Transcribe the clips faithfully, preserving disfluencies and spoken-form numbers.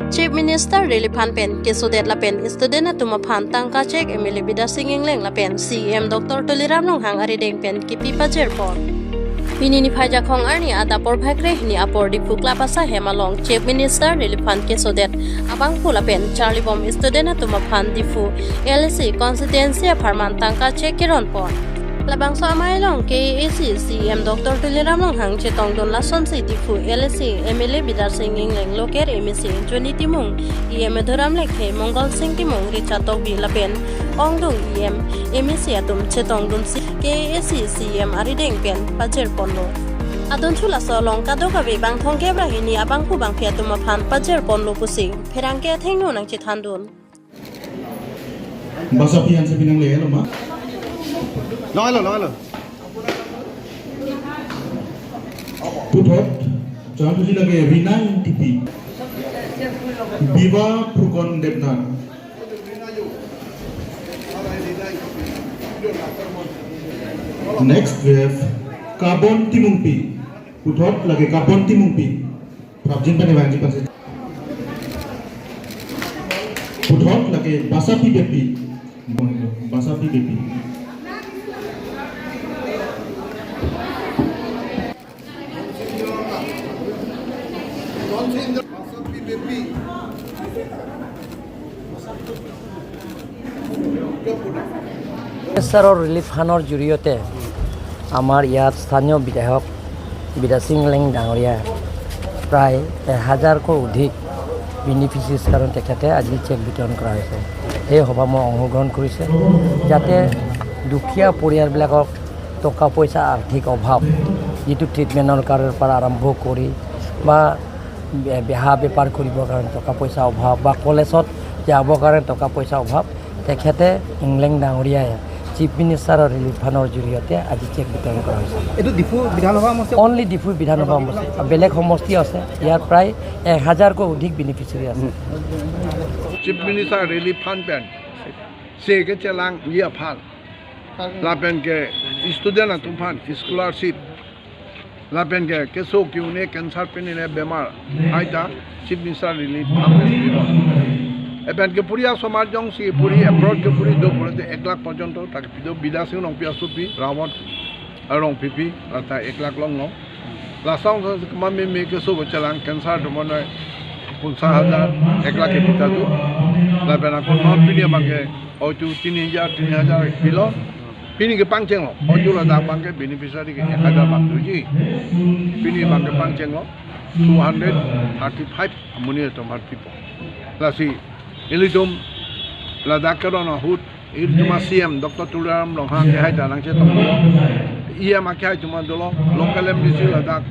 Chief Minister Relief Fund pen kesodet lapen student atum aphan tangka cheque M L A Bidya Sing Engleng lapen C E M Doctor Tuliram Ronghang arideng pen kipi pajirpon. Pini niphai Jakhong arni adap porphai kre hini apor Diphu Club asahem along Chief Minister Relief Fund kesodet abangphu lapen charlibom student atum aphan Diphu L A C constituency apharman tangka cheque keronpon. Labangso amei along K A A C C E M Doctor Tuliram Ronghang chetongdun lasonsi Diphu L A C M L A Bidya Sing Engleng, local M A C Johnny Timung, E M Madhuram Lekthe, Mongal Sing Timung, Richard Tokbi lapen ongdung E M, M A C atum chetongdunsi K A A C C E M arideng pen pajirponlo. Adun thu laso along kadokave bangthong kebra hini abangphu bangphi atum aphan pajirponlo pusi pherangke athengno nangchethandun. Basa pian sepi nangle lo ma. Lo, lo, lo, lo. Puthot, chanthuji lake Rina Ingtipi. Biva Phrukon Debnath. Next we have Kabon Timungpi. Puthot lake Kabon Timungpi. Prapjin pani vanji pansi. Puthot lake Basapi Beypi. Basapi Beypi. চৰকাৰৰ ৰিলিফ ফাণ্ডৰ জৰিয়তে আমাৰ ইয়াত স্থানীয় বিধায়ক বিদ্যা সিং লেং ডাঙৰীয়া প্ৰায় এহাজাৰকৈ অধিক বেনিফিচিয়াৰীজ কাৰণে তেখেতে আজি চেক বিতৰণ কৰা হৈছে। সেই সভা মই অংশগ্ৰহণ কৰিছে, যাতে দুখীয়া পৰিয়ালবিলাকক টকা পইচা আৰ্থিক অভাৱ, যিটো ট্ৰিটমেণ্টৰ কাৰণৰ পৰা আৰম্ভ কৰি বা বে-, বেহা বেপাৰ কৰিবৰ কাৰণে টকা পইচা অভাৱ বা কলেজত যাবৰ কাৰণে টকা পইচা অভাৱ, তেখেতে ইংলেং ডাঙৰীয়াই চিফ মিনিষ্টাৰৰ ৰিলিফ ফাণ্ডৰ জৰিয়তে আজি চেক বিতৰণ কৰা হৈছে। এইটো ডিফু বিধানসভা সমষ্টি? অনলি ডিফু বিধানসভা সমষ্টি, বেলেগ সমষ্টি আছে, ইয়াৰ প্ৰায় এহাজাৰকৈ অধিক বেনিফিচিয়াৰী আছে। Chief Minister Relief Fund pen se kechelang ji aphan, lapen ke student atum aphan scholarship, lapen ke keso ke-un-e cancer pen-e bemar hai ta Chief Minister Relief Fund pen pilo. Lapen ke puri asomar jongsi puri abroad ke puri do pulote ek lakh porjonto ta kepi do, Bidya Sing Rongpi asopi, Rawat Rongpipi, lata ek lakh longlo. Laso asonsi kemameme keso kechelang cancer atum aphan noi ponchas hajar, ek lakh kepi ta do. Lapen akon non pini abang ke oitu tin hajar, tin hajar pilo. Pini kepangchenglo. Oitu ladak abang ke beneficiary ke ek hajar bak doji. Pini abang kepangchenglo two hundred thirty-five amonit atum aphan pipo. Lasi ilitum ladak keron ahut, ilitum a-C E M Doctor Tuliram Ronghang akehai ta nangchetong dolo. E M akehai atum dolo, local M D C ladak,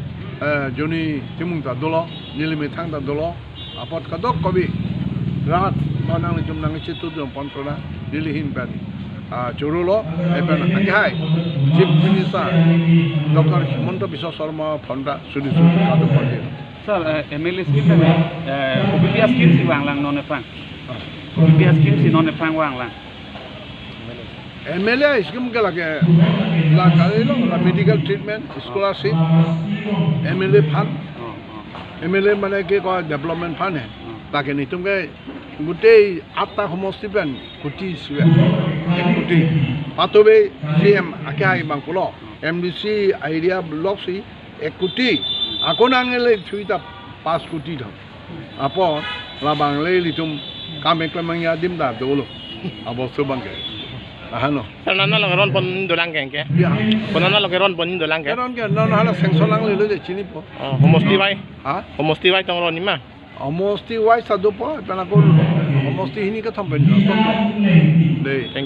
eh, Johnny Timung ta dolo, neli methang ta dolo. Apot kadokave rat ma nanglitum nangchetudun pon krona, neli ahin pen, ah, chorolo, lapen akehai Chief Minister Doctor Himanta Biswa Sarma aphan ta suri suri kadokave. Sir, eh, M L A scheme pen, eh, kopi scheme si vanglang non aphan? Kopi scheme si non aphan vanglang? M L A scheme ke lake, la kali lo, la medical treatment, scholarship, M L A fund. Oh, oh. M L A mane ke ko development fund hai. Oh. Lake netum ke gutei atta homosti pen kuti siwe, ek kuti. Patobe C E M akehai abang pulo, M D C area block si ek kuti. Ako nangkele thuita pas kuti thang. Apot labang le ilitum kam eklemang adim ta dolo. Abostu abang ke. Ahano. Sir, non hala ke ronpon dolang ke ke? Ya. Ko non hala ke ronpon dolang ke? Ron ke, non hala sanction nanglelo je chinipo. Oh, homosti wise? Ha? Homosti wise tong ron ni ma? Homosti wise ta dopo, lapen ako homosti hini kethom pen. Dei. Thank you.